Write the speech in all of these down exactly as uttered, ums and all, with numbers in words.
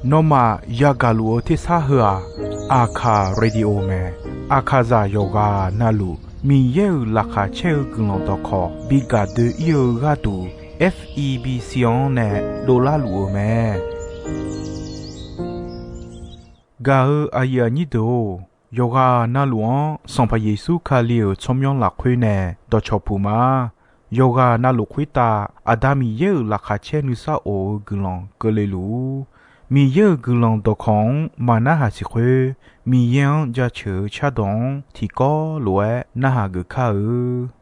Nawmaf yagaq luf-eu tersar heu-aq, Aqkaq Radio mae. Aqkaqzaq yawqghaq navluf Miqyaer-euq laqkhaq caer-eu guiqlanq dawqkawq bi gaq doe-ir-eu gharduq, F E B C-anr nae dovlar luf-eu mae. Gaq-eu aqyuif aqnyir deuq-or, yawqghaq navluf-anr Sanqpaq Yeqsur Kali-euq tsawrmyanr lafkhoer nae dawqcawq puq ma. Yawqghaq navluf khoertav Aqda Miqyaer-euq laqkhaq caer nuisar of-eu guiqlanq keuvle luf-ur. Miqyaer-euq guiqlanq dawqkawq-anr maqnarhaq siq khoer, Miqyaer-anr jaceuq-eu cardawq-anr tiqkawv lof-aer narhaq geuf kar-eu.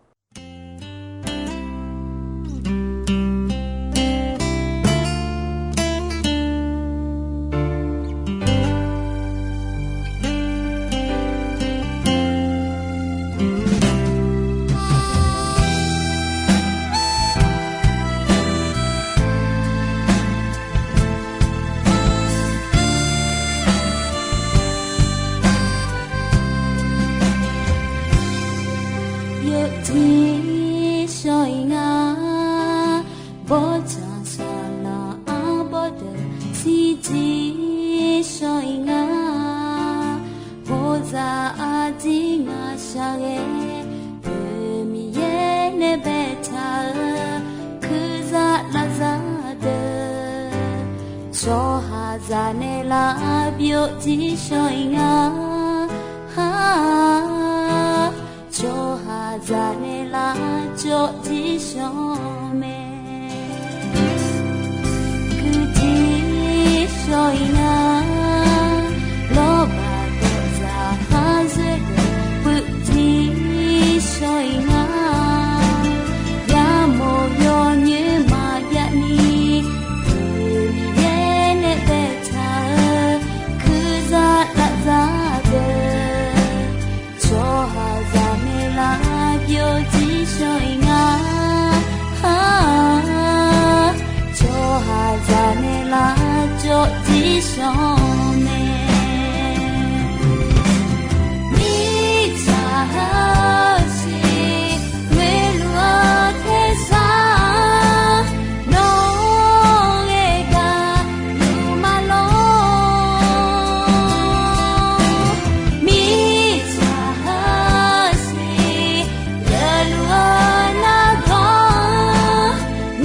Yawjir shawr-ir nga, bawrtsanq saqlaq arbawr deuq shirjir shawr-ir nga. Bawzaq arjir ngaq shaqghae, Deuq Miqyaer nae baetaq-eu, kurzaq lavzaq deuq, tsawrhaqzaq nae lavbyov jir shawr-ir nga. Tsawrhaqzaq nae lavcawv jir shawr mae. Kuirjir shawr-ir nga, lawrbaq dawqzaq khar zoer deuq puivjir shawr-ir nga. Yamawr yawnyoer maqjav ni, Deuq Miqyaer nae baetaq-eu, kurzaq lavzaq deuq, tsawrhaqzaq nae lavbyov jir shawr-ir nga. Tsawrhaqzaq nae lavcawv jir shawr mae. Mirtsaq heusiq ngoeqluf-eu tersar, nawr ghae gaq luf ma lor. Mirtsaq heusiq geufluf-eu nargawr,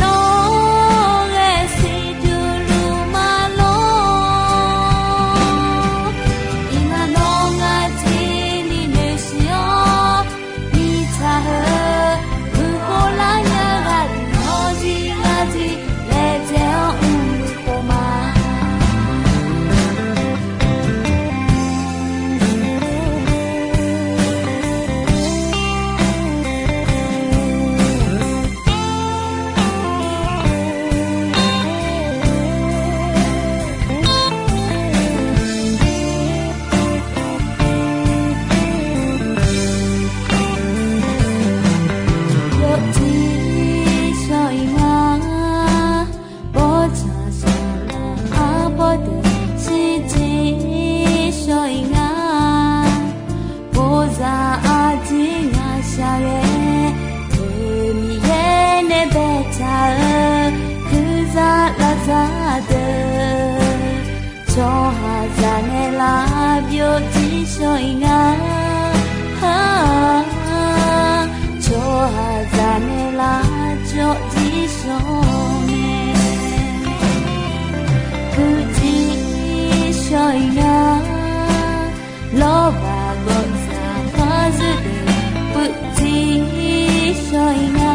nawr ghae siqduq luf ma lor. Iqmalavnawv ngaq tiqni noeqsiq-awr, mirtsaq heu guiqkhov lar nya ghaq deuq nawr jir lar jir laejae-awr mr-eu khof ma. Yawjir shawr-ir nga, bawrtsanq saqlaq arbawr deuq shirjir shawr-ir nga. Bawzaq arjir ngaq shaqghae, Deuq Miqyaer nae baetaq-eu, kurzaq lavzaq deuq, tsawrhaqzaq nae lavbyov jir shawr-ir nga. Tsawrhaqzaq nae lavcawv jir shawr mae. Puivjir shawr-ir nga, lawrbaq gawqzaq khar zoer deuq puivjir shawr-ir nga.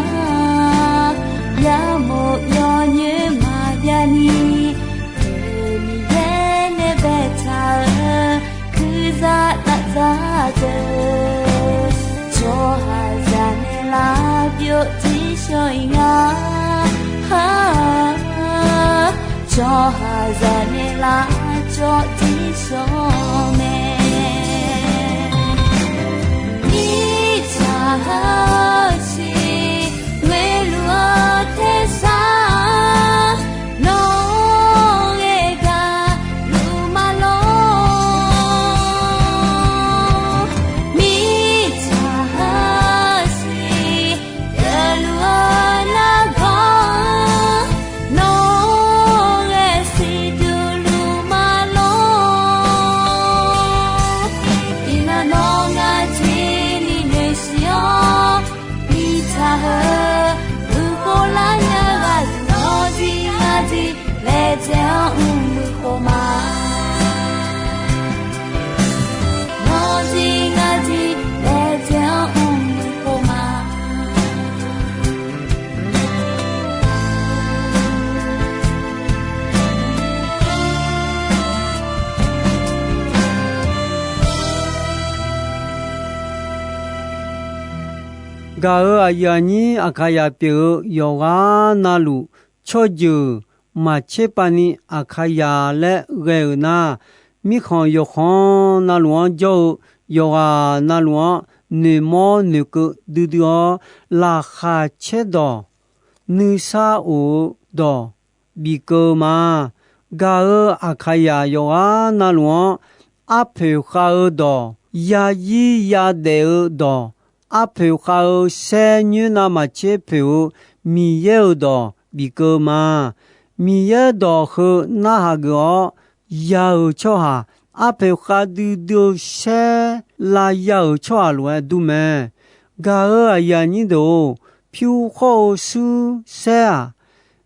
Yamawr yawnyoer maqjav ni, Deuq Miqyaer nae baetaq-eu, kurzaq lavzaq deuq, tsawrhaqzaq nae lavbyov jir shawr-ir nga. Tsawrhaqzaq nae lavcawv jir shawr mae. Mirtsaq heusiq ngoeqluf-eu tersar, nawr ghae gaq luf ma lor. Mirtsaq heusiq geufluf-eu nargawr, nawr Gaq-euq aqyuif aqnyir Aqkaqyaq pyeuf-eu yawqghaq navluf, tsawrjeuq maqtser pavni Aqkaqyaq laer ghae-euq nar, mirkhanq yawqkhanq navluf-anr jawr-eu yawqghaq navluf-anr noeqmawr noeqkeuv duidui-awr, laqkhaq caerdawq nuisar of-eu dawq bif keuv-eu ma. Gaq-euq Aqkaqyaq yawqghaq navluf-anr, arpoeq khav-eu dawq, yazir yadaef-eu dawq, arpoeq khav-eu saer nyoer navmaqtser poeq-eu Miqyaer-euq dawq bif keuv-eu ma. Miqyaer dawq heu narhaq geuf-awr, ya-euq tsawrhaq, arpoeq khav duidui-eu saer lavya-euq tsawrhaq lof-aer dur mae. Gaq-euq aqyuif aqnyir deuq-or, pyur khawr-eu shuir saer-aq,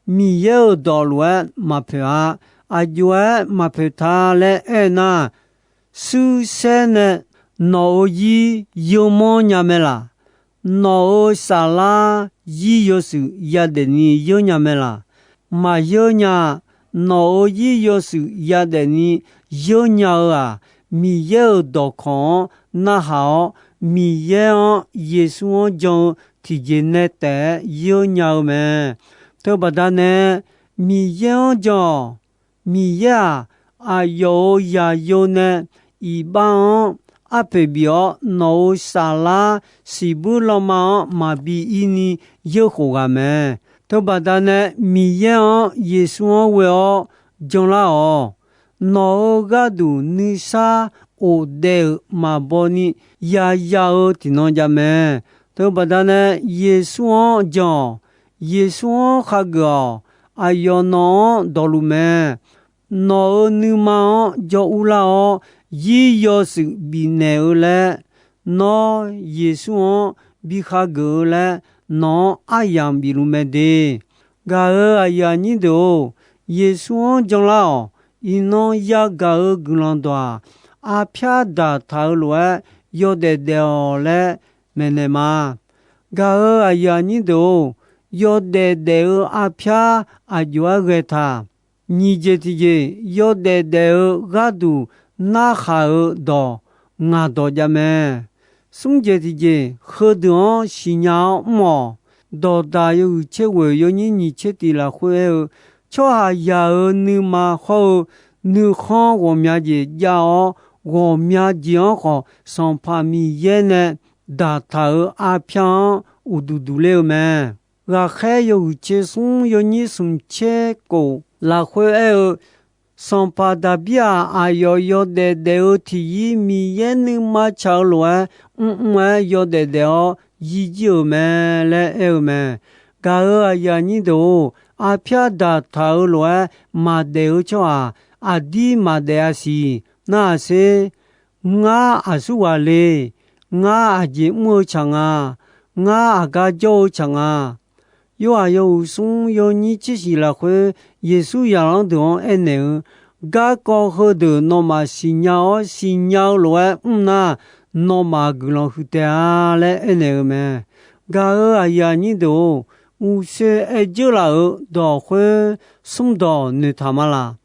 Miqyaer-euq dawq lof-aer maqpoeq-a. Aqjox-aer maqpoeq ta laer aernar, shuir saer nae nawq-euq zir yeumanr nya mae laq? Nawq-euq saflar zir yawshuif yadaef ni yeur nya mae laq? Maqyeur nya. Nawq-euq zir yawshuif yadaef ni yeur nya-eu-aq, Miqyaer-euq dawqkawq-anr narhaq-awr, Miqyaer-anr, Yeqsur-anr jan-eu tiqjeq nae taef-aer yeur nya-eu mae. Teubaqda nae, Miqyaer-anr jan-awq. Miqyaer-aq, aqyawf-euq zaqyo nae iqbax-anr arpoeq bif-awr, nawq-euq saflar siqbuir lanma-anr maqbi ir ni yeurkhof ghaq mae. Teubaqda nae Miqyaer-anr, Yeqsur-anr ghoe-awr janlar-awq. Nawq-euq gharduq nuisar of daef-euq maqbaw ni yaya-eu tiqnan jav mae. Teubaqda nae Yeqsur-anr jan-awq. Yeqsur-anr khageuf-awq. Aqyawf nawq-anr dawqluf mae. Nawq-euq nuima-anr jawr urlar-awr, zir yawshuif bifnaeq-eu laer, nawr Yeqsur-anr bi khageuf-eu laer nawq-anr aryamq bifluf mae de. Gaq-euq aqyuif aqnyir deuq-or, Yeqsur-anr janlar-awq. Iqnan yagaq-euq guiqlanq dawq-aq, arpyar daqtaq-eu lof-aer yawdaef daef-awq laer maeqnaeq ma. Gaq-euq aqyuif aqnyir deuq-or, yawdaef daef-eu arpyar aqjox-aer ghae taq? Nyiq jeq tiqjeq, yawdaef daef-eu gharduq narhaq-eu dawq ngaq dawq jav mae. Smr jeq tiqjeq, heudeuq-anr siqnya-awr mr-awq. Dawqdaq yawhuiq tser ghoeq yawnyir nyiq tser tiq lafkhoer aer-eu, tsawrhaqzaq-euq nuima hawr-eu nuikhanr ghawqmya jeq jav-awr, ghawqmya jeq-anr khawf Sanqpaq Miqyaer nae daqtaq-euq arpyar-anr uqduq duq ler-eu mae. Ghaqkhaer yawhuiq tser smr yawnyir smq tser kof lafkhoer aer-eu, Sanqpaq Daqbir-aq, aqyawf yawdaef daef-eu tiqyir Miqyaer nuima tsaq-eu lof-aer mrmr-aer yawdaef daef-awr yir jir-euq mae laer aer-eu mae. Gaq-euq aqyuif aqnyir deuq-or, arpyar daqtaq-eu lof-aer maqdaef-eu tsawrhaq aqdir maqdaef-a siq. Narhaq sher. Ngar aqsurghaq le. Ngar aqjeq mr-eu tsaq nga. Ngar aqgar jawr-eu tsaq nga. Yorhaq yawhuiq smr yawnyir tser shiq lafkhoer, Yeqsur zaqlanr deuq-anr aernaeq-eu, Garkawv heudeuq nawmaf siqnya-awr siqnya-eu lof-aer mr nar, nawmaf guiqlanq huiq taef-a laer aernaeq-eu mae. Gaq-euq aqyuif aqnyir deuq-or, uqshoe aer dzeur laf-euq dawq khoer smr dawq noeqtaq ma laq?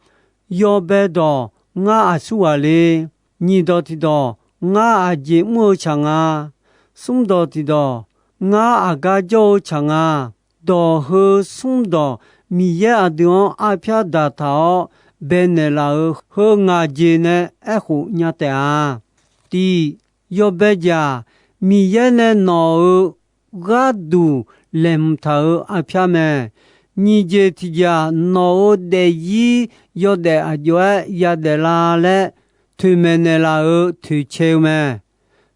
Yawbae dawq, Ngar aqsurghaq le. Nyiq dawq tiqdawq, Ngar aqjeq mr-eu tsaq nga. Smr dawq tiqdawq, Ngar aqgar jawr-eu tsaq nga. Dawq heu smr dawq Miqyaer aqdui-anr arpyar daqtaq-awr baenaeq laf-euq heu ngaq jeq nae aerkhof nya taef-a. Tiq, yawbae jeq-aq, Miqyaer nae nawq-euq gharduq laeqhmq taq-euq arpyar mae. Nyiq jeq tiqjeq-aq, nawq-euq daefzir yawdaef aqjox-aer yadaef la laer toeqmaeq naeqlaf-euq toeqcae-eu mae.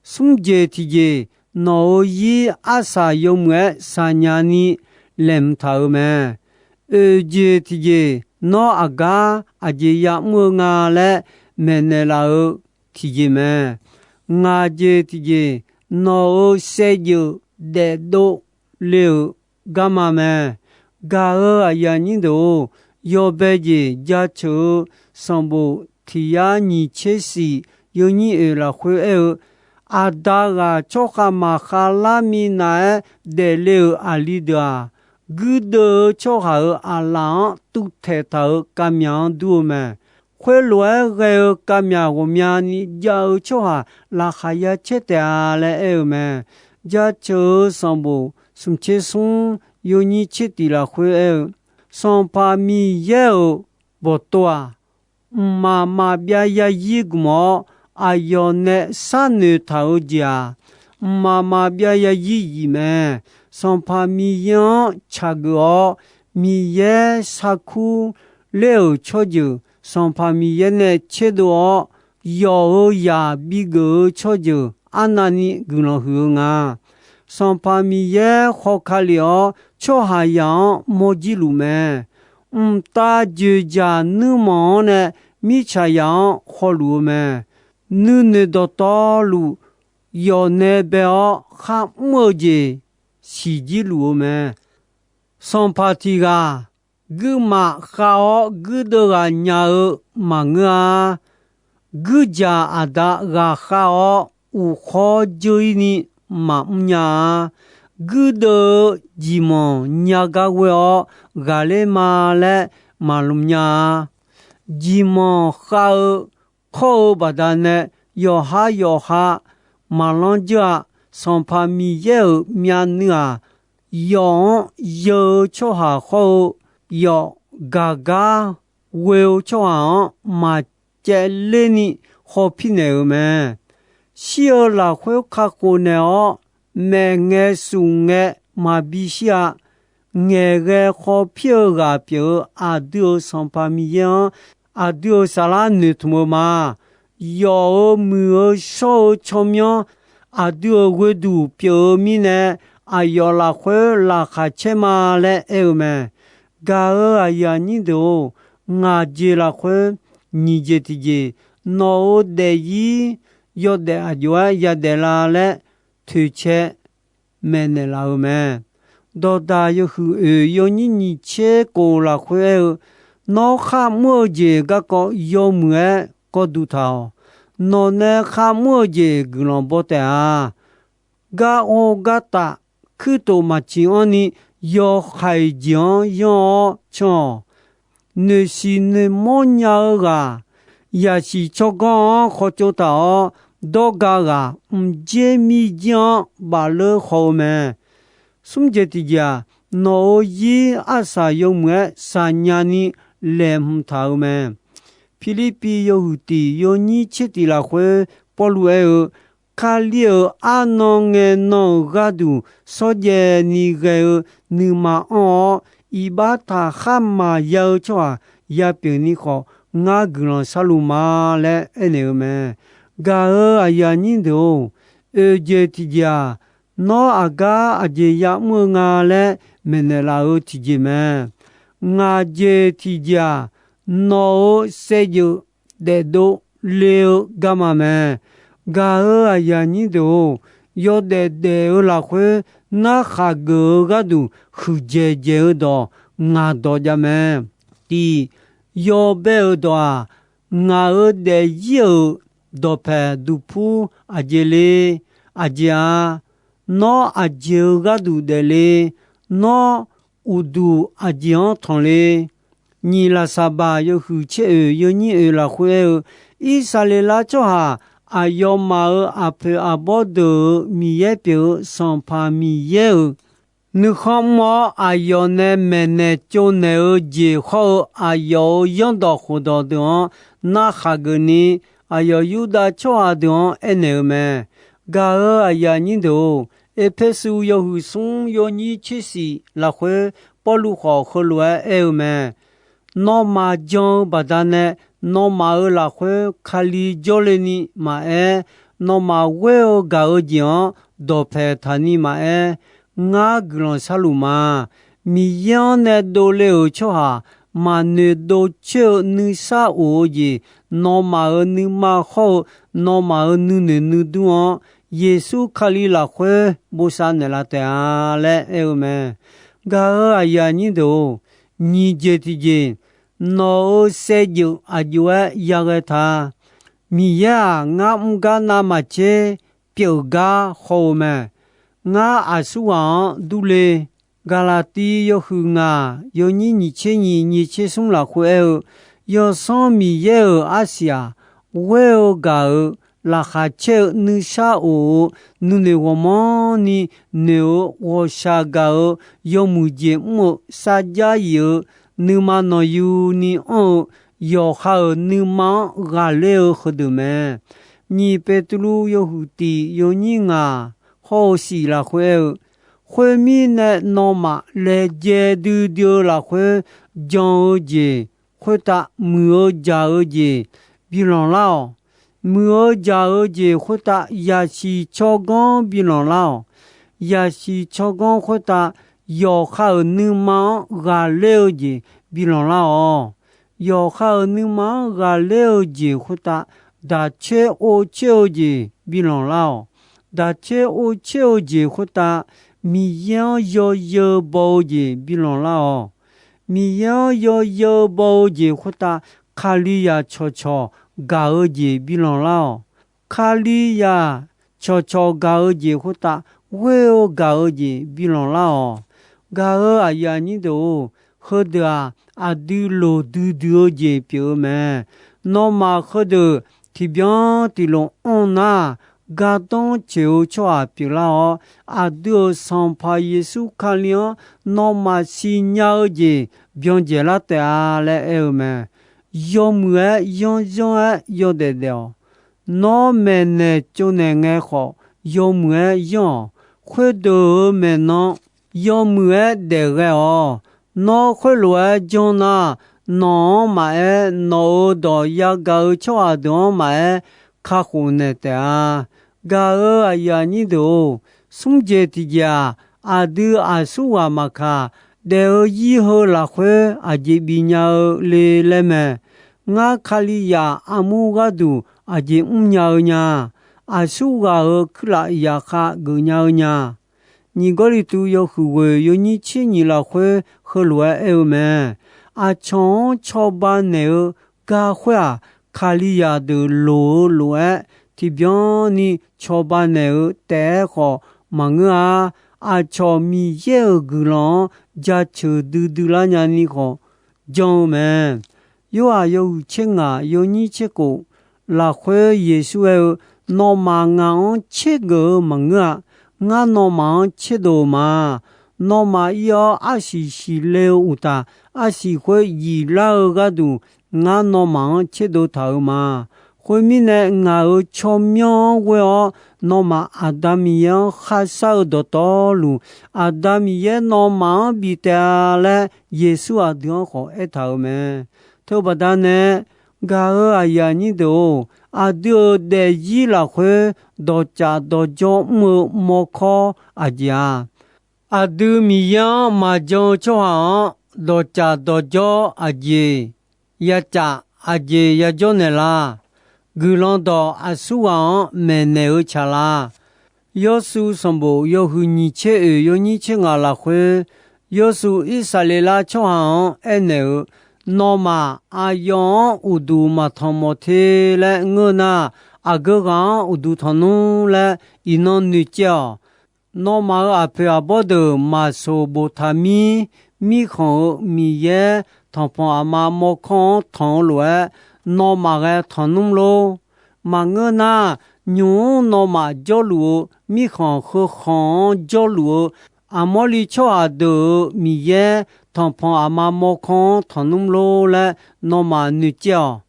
Smr jeq tiqjeq, nawq-euq zir arsaq yawmuiq-aer saqnya ni laeqhmq taq-euq mae. Oeq jeq tiqjeq, nawr aqgar aqjeq ya'mr-eu nga laer maeqnaeq laf-eu tiqjeq mae. Ngaq jeq tiqjeq, nawq-euq saevdzeuf daefdov le-euq garma mae. Gaq-euq aqyuif aqnyir deuq-or, yawbae jeq jaceuq-eu sanqbof tiq yar nyiq tser shiq yawnyir oeq lafkhoer aer-eu, Aqda ghaq tsawrkhav maqkhav lar minav-aer daefle-euq aqli deuq-aq, guirdeuv-eu tsawrhaq-euq aqlaf-anr tuvtaeq taq-euq kavmyaq-anr dur-eu mae. Khoerlof-aer ghae-eu kavmyaq ghawqmyani jav-eu tsawrhaq laqkhaq ya caer taef-a laer aer-eu mae. Jaceuq-eu sanqbof smq tser smr yawnyir tser tiq lafkhoer aer-eu, Sanqpaq Miqyaer-euq bawqtov-aq, mqmaq maqbyav yarzir gmq-awr, aqyawf nae sharnoeq taq-eu jeq-aq, mqmaq maqbyav yarzir zif mae. Sanqpaq Miqyaer-anr tsaqgeuf-awr, Miqyaer sarkur ler-euq tsawrjeuq Sanqpaq Miqyaer nae tserdov-awr, yawf-euq zaq bigeuf-eu tsawrjeuq arnavni guiqlanq huiq-eu nga. Sanqpaq Miqyaer khawkaq lef-awr, tsawrhaqzaq-anr mawrjir luf mae. Mqtav dzoeqdzaq nuirmanq-anr nae, mirtsaqzaq-anr khawluf-eu mae. Nuinoeq dawqtawvluf yawf nae bae-awr, kharmr-eu jeq siqjir luf-eu mae. Sanqpaq tiq ghaq guirmaf khav-awr, guirdeuv ghaq nya-eu maqngeur-a. Guirdzaq aqda ghaqkhav-awr, uqkhawr dzeur-ir ni maqmr nya-a. Guirdeuv-eu jeqmanq nya gar ghoe-awr ghaqler ma laer maqlmq nya-a. Jeqmanq khav-eu khawr-eu baqdanae, yawqhar yawqha maqlanr dzeur-a. Sanqpaq Miqyaer-euq myavnuiv-aq, yawf-anr yeu-eu tsawrhaq khawr-eu, yawf gaq gar ghoe-eu tsawrhaq-anr maqcaevler ni khawpir naeq-euq mae. Shir-eu lafkhoer kakhof naeq-awr, maeqngae suf ngae maqbi shir-a. Ngaeqghae khawpir-eu ghaq pyeuf-eu aqdui-euq Sanqpaq Miqyaer-anr, aqdui-euq saflar noeqtmq-eu ma. Yawf-euq muiq-eu shawr-eu tsawrmyanr aqdui-euq ghoeduq pyeuf-eu mirnae, aqyawf lafkhoer laqkhaq caer ma laer aer-eu mae. Gaq-euq aqyuif aqnyir deuq-or, ngaq jeq lafkhoer nyiq jeq tiqjeq, nawq-euq daefzir yawdaef aqjox-aer yadaef la laer toeqcae maeqnaeq laf-eu mae. Dawqdaq yawhuiq oeq yawnyir nyiq tser kof lafkhoer aer-eu, Nawr kharmr-eu jeq garkawv yawmuiq-aer kawv duq taq-awq. Nawq nae kharmr-eu jeq guiqlanq baw taef-a. Gar or gar taf, kuirtof maqciq anrni, yawhaiq jeq-anr yanr-awr can-awq. Noeqsiq noeqmawr nya-eu ghaq, yaqsiq tsawrganr-anr khawtsov taq-awr, dawrga ghaq mqjer mirjir-anr bafleur haw-eu mae. Smr jeq tiqjeq-aq, nawq-euq zir arsaq yawmuiq-aer saqnya ni laeqhmq taq-eu mae. Pirlirpiv yawhuiq tiq yawnyir tser tiq lafkhoer Pawrluv aer-eu, Kali-euq arnan ngae nan-euq gharduq shawrjaev ni ghae-eu nuima anr-awr, iqbax taqkhar maqya-eu tsawrhaq yapyeuf ni khawf, ngar guiqlanq sharluf ma laer aernaeq-eu mae. Gaq-euq aqyuif aqnyir deuq-or, oeq jeq tiqjeq-aq, nawr aqgar aqjeq yamr-eu nga laer maeqnaeq laf-eu tiqjeq mae. Ngaq jeq tiqjeq-aq, nawq-euq saevdzeuf daefdov le-eu garma mae. Gaq-euq aqyuif aqnyir deuq-or, yawdaef daef-eu lafkhoer narkhaq geuf-eu gharduq huiqdzaeq dzaeq-eu dawq ngaq dawq jav mae. Tiq, yawbae-euq dawq-aq, ngaq-euq daefzir-euq dawqpaeq duqpur aqjeq le? Aqjeq-a, nawr aqjeq-euq gharduq daefle? Nawr uqduq aqjeq-anr tanqle? Nyiq Laqsaqbaq yawhuiq tser oeq yawnyir oeq lafkhoer aer-eu, Irsaqleqlav tsawrhaq aqyawfmaf-euq aqpoeq aqbawr deuq-euq Miqyaer pyeuf-eu Sanqpaq Miqyaer-euq nuikhanr mr-awr, aqyawf nae maeqnaeq tsovnaeq-eu jeq hawr-eu aqyawf-euq zanrdawq khofdawq deuq-anr narkhaq geufni, aqyawf Yurdav tsawrhaq deuq-anr aernaeq-eu mae. Gaq-euq aqyuif aqnyir deuq-or, Erpersu yawhuiq smr yawnyir tser shif lafkhoer Pawrluv khawf heulof-aer aer-eu mae. Nawmaf jan-eu baqdanae, nawmaf-euq lafkhoer Kali jawrle ni maqaer, nawmaf ghoer-eu gaq-eu jeq-anr dawqpaeq taq ni maqaer, ngar guiqlanq sharluf ma. Miqyaer-anr nae dovle-euq tsawrhaq maqnoeq dovcoer-eu nuisar of-eu jeq, nawmaf-euq nuima hawr-eu nawmaf-euq nuinoeq nuidur-anr Yeqsur Kali lafkhoer bosav naeqlaf taef-a laer aer-eu mae. Gaq-euq aqyuif aqnyir deuq-or, nyiq jeq tiqjeq, nawq-euq saevdzeuf aqjox-aer yaghae ta. Miqyaer-aq, ngar mr gar navmaqtser pyeuf gar haw-eu mae. Ngar aqsurghaq-anr durle. Gaqlaqtiv yawhuiq ngaq yawnyir nyiq tser nyiq nyiq tser smr lafkhoer aer-eu, Yawsanr Miqyaer-euq arsiq-aq, ghoer-eu gaq-euq laqkhaq caer-eu nuisar of-eu nuinoeq ghawqmanrni noeq-eu ghawqshaq gaq-eu yawmuiq jeq mr-eu sarjax yif-eu nuima nawqyuni anr-eu yawqha-euq nuima-anr ghaqler-eu heudeuq mae. Nyiq Beqtuvluv yawhuiq tiq yawnyir ngaq hawr-eu shif lafkhoer aer-eu, khoermirnae, nawmaf laejae duidui-eu lafkhoer jan-eu jeq khoertav muiq-eu jaq-eu jeq bilanq lar-awq. Muiq-eu jaq-eu jeq khoertav yasiq tsawrganr bilanq lar-awq. Yasiq tsawrganr khoertav yawqha-euq nuima-anr ghaqler-eu jeq bilanq lar-awq. Yawqha-euq nuima-anr ghaqler-eu jeq khoertav daqcoer ovcoer-eu jeq bilanq lar-awq. Daqcoer ovcoer-eu jeq khoertav Miqyaer-anr yawzeu baw-eu jeq bilanq lar-awq. Miqyaer-anr yawzeu baw-eu jeq khoertav Kalizaq cawqcawq gaq-eu jeq bilanq lar-awq. Kalizaq cawqcawq gaq-eu jeq khoertav ghoer-eu gaq-eu jeq bilanq lar-awq. Gaq-eu aqyuif aqnyir deuq-or, heudeuq-aq, aqdui loq duidui-eu jeq pyeuf-eu mae. Nawmaf heudeuq tiqbyan tiqlof anr nar, gardanr coeq-eu tsawrhaq pyeuflar-awr, aqdui-euq Sanqpaq Yeqsur Kali-anr nawmaf siqnya-eu jeq byan dzaeqlar taef-a laer aer-eu mae. Yawmuiq-aer yanrzanr-aer yawdaef daef-awq. Nawr maeqnaeq tsovnaeq ngae khawf, yawmuiq-aer yanr-awq. Khoerdeuq-euq maeqnan yawmuiq-aer daef ghae-awq. Nawr khoerlof-aer janr nar, nawq-anr maqaer, nawq-euq dawq yagaq-eu tsawrhaq deuq-anr maqaer, kakhof naeq taef-a. Gaq-eu aqyuif aqnyir deuq-or, smr jeq tiqjeq-aq, aqdui aqsurghaq maqkaq, daef-eu zir heu lafkhoer aqjeq bifnya-eu le laer mae. Ngar Kalizaq armur gharduq aqjeq mrnya-eu nya. Aqsurghaq-euq kuirlaf zaqkhav geufnya-eu nya. Nyiq Gawrliqtu yawhuiq ghoeq yawnyir tser nyiq lafkhoer heulof-aer aer-eu mae. Aqcawq-anr cawba naeq-eu gar khoer-aq, Kalizaq deuq loq-eu lof-aer tiqbyan ni cawba naeq-eu taef-aer khawf maqngeur-a. Aqcawq Miqyaer-euq guiqlanq-anr jaceuq duidui lar nyani khawf jan-eu mae. Yorhaq yawhuiq tser ngaq yawnyir tser khof lafkhoer Yeqsur aer-eu, Nawmaf ngaq-anr tsergeuf-eu maqngeur-a. Ngar nawmaf-anr tserdov-eu ma. Nawmaf ir-awr arsiq siqle-eu uqtaf, arsiq khoer yiflar-eu gharduq, ngar nawmaf-anr tserdov taq-euq ma. Khoermirnae, ngaq-euq tsawrmyanr-anr ghoer-awr, nawmaf Aqda Miqyaer-anr kharshar-eu dawqtawvluf, Aqda Miqyaer nawmaf-anr bif taef-a laer, Yeqsur aqdui-anr khawf aertaq-euq mae. Teubaqda nae, gaq-eu aqyuif aqnyir deuq-or, aqdui-euq daefzir lafkhoer dawqcaf dawqjawr mr-eu mawrkawr aqjeq-a. Aqdui Miqyaer-anr maqjan-eu tsawrhaq-anr dawqcaf dawqjawr aqjeq yacaf aqjeq yajawr naeqlar. Guiqlanq dawq aqsurghaq-anr maeqnaeq-eu tsaqlar. Yawrshuv sanqbof yawhuiq nyiq tser oeq yawnyir tser ngaq lafkhoer, Yawrshuv Irsaqleqlav tsawrhaq-anr aernaeq-eu, Nawmaf aqyawf-anr uqduq maqtanq mawf te laer ngeur nar, aqgeu ghaq-anr uqduq tanq nmr laer iqnan noeqcaev-awq. Nawmaf-euq aqpoeq aqbawr deuq maqsoq boftaq mir, mirkhanq-euq Miqyaer tanqpanq aqma mawrkawr-anr tanq-eu lof-aer, nawmaf ghae tanq nmr lor. Maqngeur nar, nymq-mr nawmaf jawrluf-eu mirkhanq heukhanq-anr jawrluf-eu Aqmawrli tsawrhaq deuq-euq Miqyaer tanqpanq aqma mawrkawr-anr tanq nmr lor laer nawmaf noeqcaev-awq.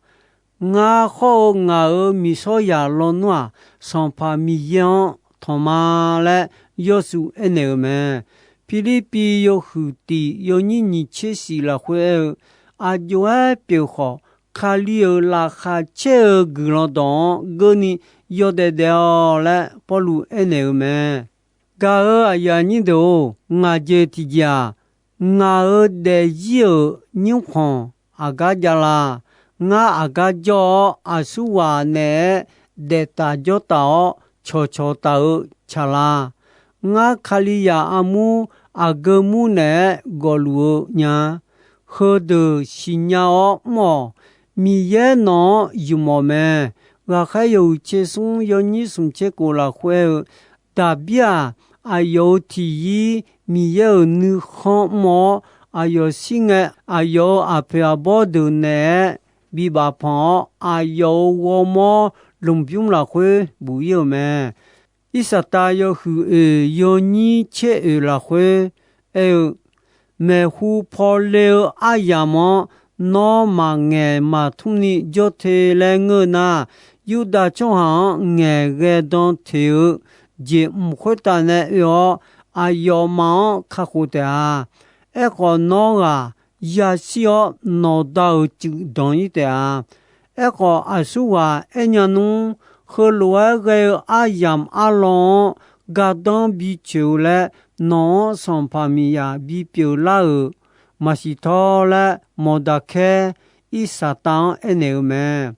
Ngar khawr-eu ngaq-euq miqshawr zaq lawnmr-aq, Sanqpaq Miqyaer-anr tanq ma laer Yawrshuv aernaeq-euq mae. Pirlirpiv yawhuiq tiq yawnyir nyiq tser shif lafkhoer aer-eu, aqjox-aer pyeuf khawf, Kali-euq laqkhaq caer-eu guiqlanq dawq-anr geurni yawdaef daef-awq laer Pawrluv aernaeq-euq mae. Gaq-eu aqyuif aqnyir deuq-or, ngaq jeq tiqjeq-aq, ngaq-euq daefzir-euq nymrkhanq aqgar javlar. Ngar aqgar jawr-awr, aqsurghaq naeq-aer daeftaf jawrtaf-awr cawqcawq taf-eu tsaqlar. Ngar Kalizaq armur aqgeu mur naeq-aer gawfluf-eu nya. Heudeuq siqnya-awr mr-awq. Miqyaer nawq-anr ymq-awq mae. Ghaqkhaer yawhuiq tser smr yawnyir smq tser khof lafkhoer-eu, Daqbir-aq, aqyawf-euq tiqyir Miqyaer-euq nuikhanr mr-awr, aqyawf shir ngae, aqyawf-euq aqpoeq aqbawr deuq naeq-aer bibaf panq-awr, aqyawf-euq ghawrmawr lmqbymr lafkhoer buf-ir-euq mae. Irsaqtav yawhuiq oeq yawnyir tser oeq lafkhoer aer-eu, maeqhu paw le-eu aryamq-anr nawr maqngaeq maqtmr ni jawr te laer ngeur nar, Yurdav tsawrhaq-anr ngaeqghae dan teq-eu jeq mq khoertav nae oe-awr, aqyawfmaf-anr kakhof taef-a. Aerkhawf, nawr ghaq yashir-awr, nawqda-euq cuif danq-ir taef-a. Aerkhawf, aqsurghaq aernya nmr, heulof-aer ghae-eu aryamq arlawr-anr gardanr bicoeq-eu laer, nawq-anr Sanqpaq Miqyaer bipyeuf lar-euq maqsiq tawr laer, Mawqdaqkaer Irsaqtav-anr aernaeq-eu mae.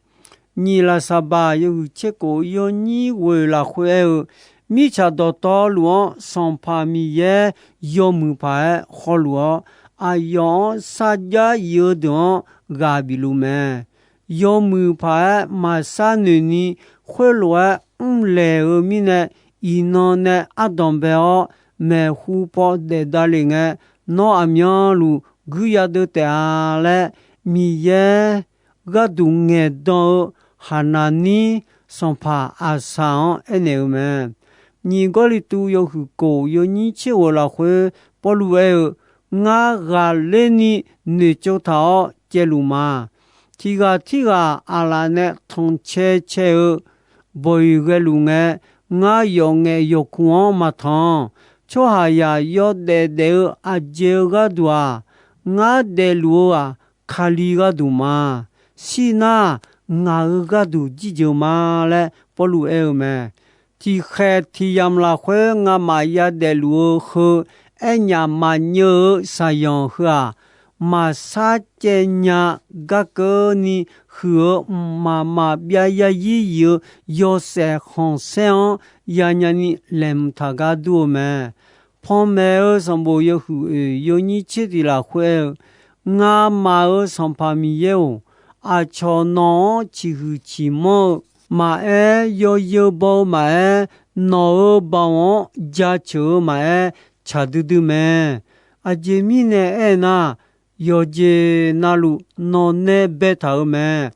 Nyiq lafsaqbaq yawhuiq tser kof yawnyir ghoeq lafkhoer aer-eu, mirtsaq dawqtawvluf-anr Sanqpaq Miqyaer yawmuiq paq-aer hawluf-awr, aqyawf-anr sarjax yif-eu deuq-anr ghaq bif luf mae. Yawmuiq paq-aer maqsar noeq ni, khoerlof-aer mrlaeq-eu mirnae, iqnan nae ardanq bae-awr, maeqhu paw daef davlef ngae, nawr aqmyanluf guir yadeuv taef-a laer, Miqyaer gharduq ngaeqdan-eu Haqnaqnir sanqpaq Aqsaq-anr aernaeq-eu mae. Nyiq Gawrliqtu yawhuiq kof yawnyir tser ghoeq lafkhoer Pawrluv aer-eu, Ngar ghaqler ni noeqtsov taq-awr caevluf ma. Tiq ghaq tirghaq aqlaf nae tanqcae cae-eu bawq-iq ghaeluf ngae, ngar yawf ngaef yawqkuq-anr maqtanq. Tsawrhaqzaq yawdaef daef-eu aqjeq-eu gharduq-aq, ngar daefluf-eu-aq, Kali gharduq ma. Shir nar, ngaq-euq gharduq jirjeuq ma laer Pawrluv aer-eu mae. Tiqkhaeq tiq yamq lafkhoer ngamaf yadaefluf-eu heu aernyaf maqnyeuv-eu shaqyanq heu-aq, maqsar caev nya garkeuv ni huiq-eu mqmaq maqbyav yarzir yif-eu yawshaef khanqsaer-anr yanya ni laeqhmq taq gar dur-eu mae. Panmaeq-eu sanqbof yawhuiq oeq yawnyir tser tiq lafkhoer aer-eu, Ngamaf-euq Sanqpaq Miqyaer-or, aqcawq nawq-anr ciqhuiq ciqmanr-eu maqaer, yawzeu baw-eu maqaer, nawq-euq baoq-anr jaceuq-eu maqaer, tsaq duidui mae. Aqjeq mirnae aernar, yawqjeq navluf nawq nae baetaq-euq mae.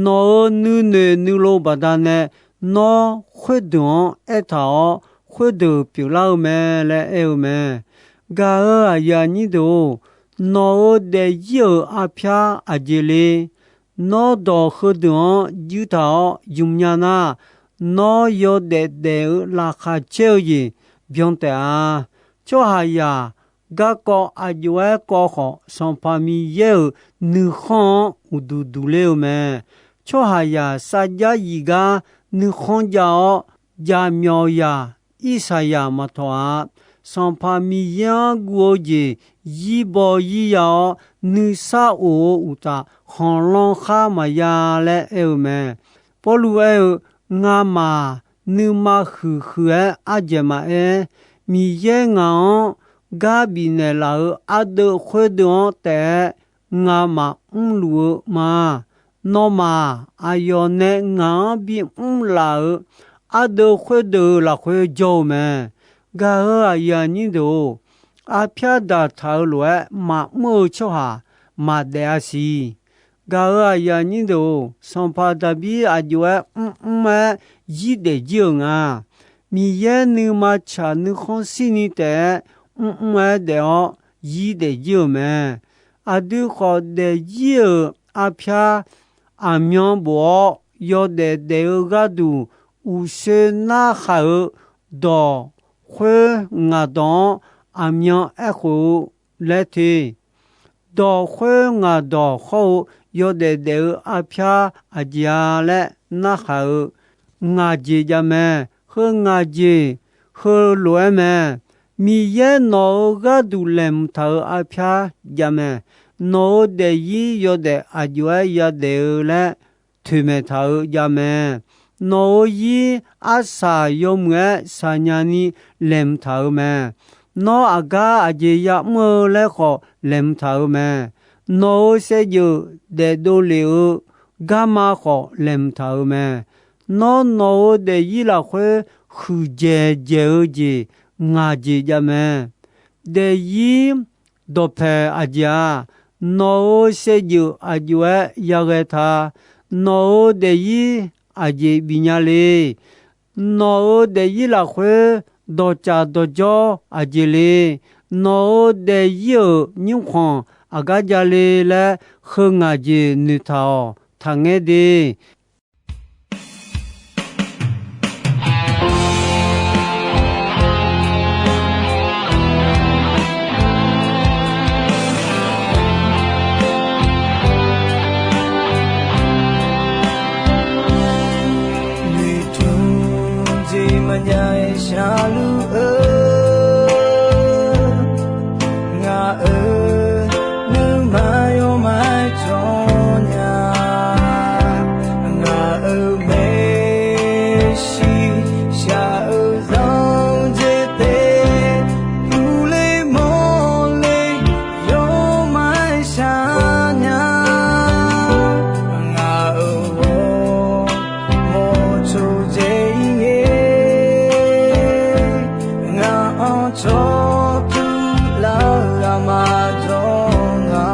Nawq-euq nuinoeq nuilov baqdanae, nawr khoerdeuq-anr aertaq-awr, khoerdeuq pyeuflar-eu mae laer aer-eu mae. Gaq-euq aqyuif aqnyir deuq-or, nawq-euq daefzir-euq arpyar aqjeq le? Nawr dawq heudeuq-anr juir taq-awr ymq nya nar, nawr yawdaef daef-eu laqkhaq caer-eu jeq byan taef-a. Tsawrhaqzaq garkawv aq jov-aer kawv khawf, Sanqpaq Miqyaer-euq nuikhanr-anr uqduq duq ler-eu mae. Tsawrhaqzaq sarjax yif gar nuikhanr jav-awr, jaqmyawf zaq irsaqzaq maqtawq-a. Sanqpaq Miqyaer-anr guv-eu jeq zir baw zir ya-awr, nuisar of-eu uqtaf, khanqlan khar maqya laer aer-eu mae. Pawrluv aer-eu, Ngamaf nuima huiqhuiq-aer ardzaeq maqaer, Miqyaer ngaq-anr gar bifnaeq laf-euq ardeuv khoerdeuv-anr taef-aer ngamaf mrluf-eu ma. Nawmaf-aq, aqyawf nae ngaq-anr bimr laf-euq ardeuv khoerdeuv-euq lafkhoer jawr-eu mae. Gaq-euq aqyuif aqnyir deuq-or, arpyar daqtaq-eu lof-aer maqmr-eu tsawrhaq maqdaef-a siq. Gaq-euq aqyuif aqnyir deuq-or, sanqpaq Daqbir aq jov-aer mrmr-aer zir daef jir-euq nga. Miqyaer nuima tsaq nuikhanr shirni taef-aer mrmr-aer daef-awr zir daef jir-euq mae. Aqdui khawf daef jir-euq arpyar aqmyan bof-awr yawdaef daef-eu gharduq uqshoe narhaq-euq dawq khoer ngaq dawq-anr aqmyan aerkhof-eu laer te. Dawq khoer ngaq dawq hawr-eu yawdaef daef-eu arpyar aqjeq-a laer narhaq-euq ngaq jeq jav mae. Heu ngaq jeq heulof-aer mae. Miqyaer nawq-euq gharduq laeqhmq taq-euq arpyar jav mae. Nawq-euq daefzir yawdaef aq jov-aer yadaef-eu laer toeqmaeq taq-eu jav mae. Nawq-euq zir arsaq yawmuiq-aer saqnya ni laeqhmq taq-eu mae. Nawr aqgar aqjeq ya'mr-eu laer khawf laeqhmq taq-eu mae. Nawq-euq saevdzeuf daefdov lef-eu garma khawf laeqhmq taq-eu mae. Nawr nawq-euq daefzir lafkhoer huiqdzaeq dzaeq-eu jeq ngaq jeq jav mae. Daefzir dawqpaeq aqjeq-aq, nawq-euq saevdzeuf aq jov-aer yaghae ta. Nawq-euq daefzir aqjeq bifnya le? Nawq-euq daefzir lafkhoer dawqcaf dawqjawr aqjeq le? Nawq-euq daefzir-euq nymrkhanq aqgar ja le laer, heu ngaq jeq noeqtaq-awq. Taqngaer de. Noeqtmq jeq maqnya-aer sharluf-eu, ngaq-euq nuima yawmaf-aer jawr nya. Ngaq-euq maeqshi shaq-eu zanqdzae taef, puqle mawrle yawmaf-aer shar nya. Ngaq-euq ghawrmawr coqdzae-ir ngae, ngaq-anr cawqtur lar-eu aqma jawr nga.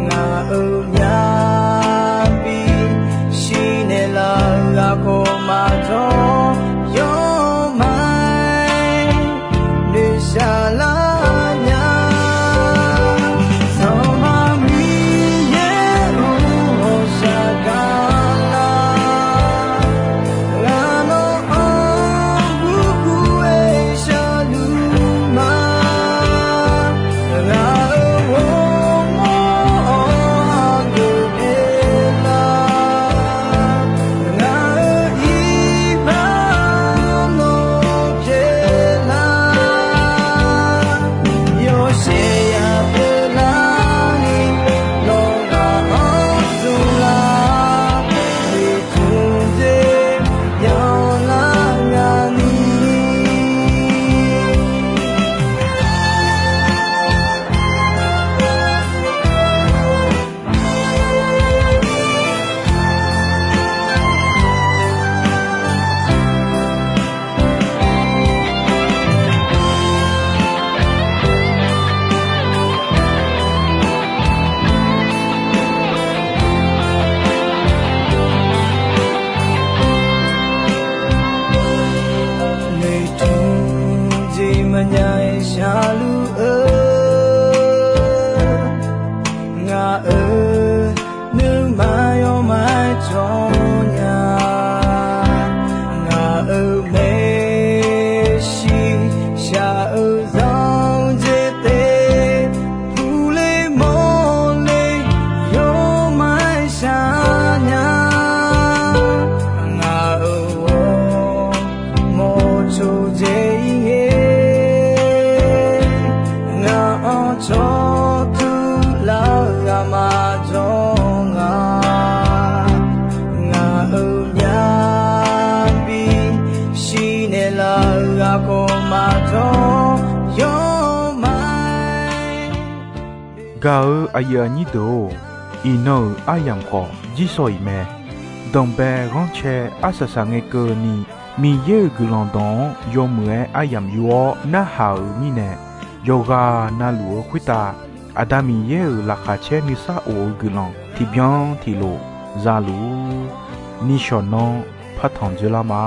Ngaq-euq myavbi shirnaeq laf-eu ghaq khawf maqjawr, yawmaf-aer noeqshaq lar nya. Sanqpaq Miqyaer-euq ghawqshaq gaqlar, ghaq nawr-anr gurgur-aer sharluf ma. Ngaq-euq ghawrmawr-anr aqgeu pyeuflar, ngaq-euq iqbax nawr pyeuflar, yawshaef ya pyeuflarni, nawq ghaq-anr zmqlar, noeqtmq jeq yanlar nya ni. Noeqtmq jeq maqnya-aer sharluf-eu, ngaq-euq nuima yawmaf-aer jawr nya. Ngaq-euq maeqshi shaq-eu zanqdzae taef, puqle mawrle yawmaf-aer shar nya. Ngaq-euq ghawrmawr coqdzae-ir ngae, ngaq-anr cawqtur lar-eu aqma jawr nga. Ngaq-euq myavbi shirnaeq laf-eu ghaq khawf maqjawr, yawmaf-aer. Gaq-eu aqyuif aqnyir deuq-or, iqnan-euq aryamq khawf jirsawq iq mae. Danqbae ghanrcae arsaq saq ngae keuvni, Miqyaer-euq guiqlanq dawq-anr yawmuiq-aer aryamq yur-awr narhaq-euq mirnae, yawqghaq navluf-eu khoertav Aqda Miqyaer-euq laqkhaq caer nuisar of-eu guiqlanq tiqbyan tiqlof za luf-ur. Nishawq nanr partanq dzoerlar ma.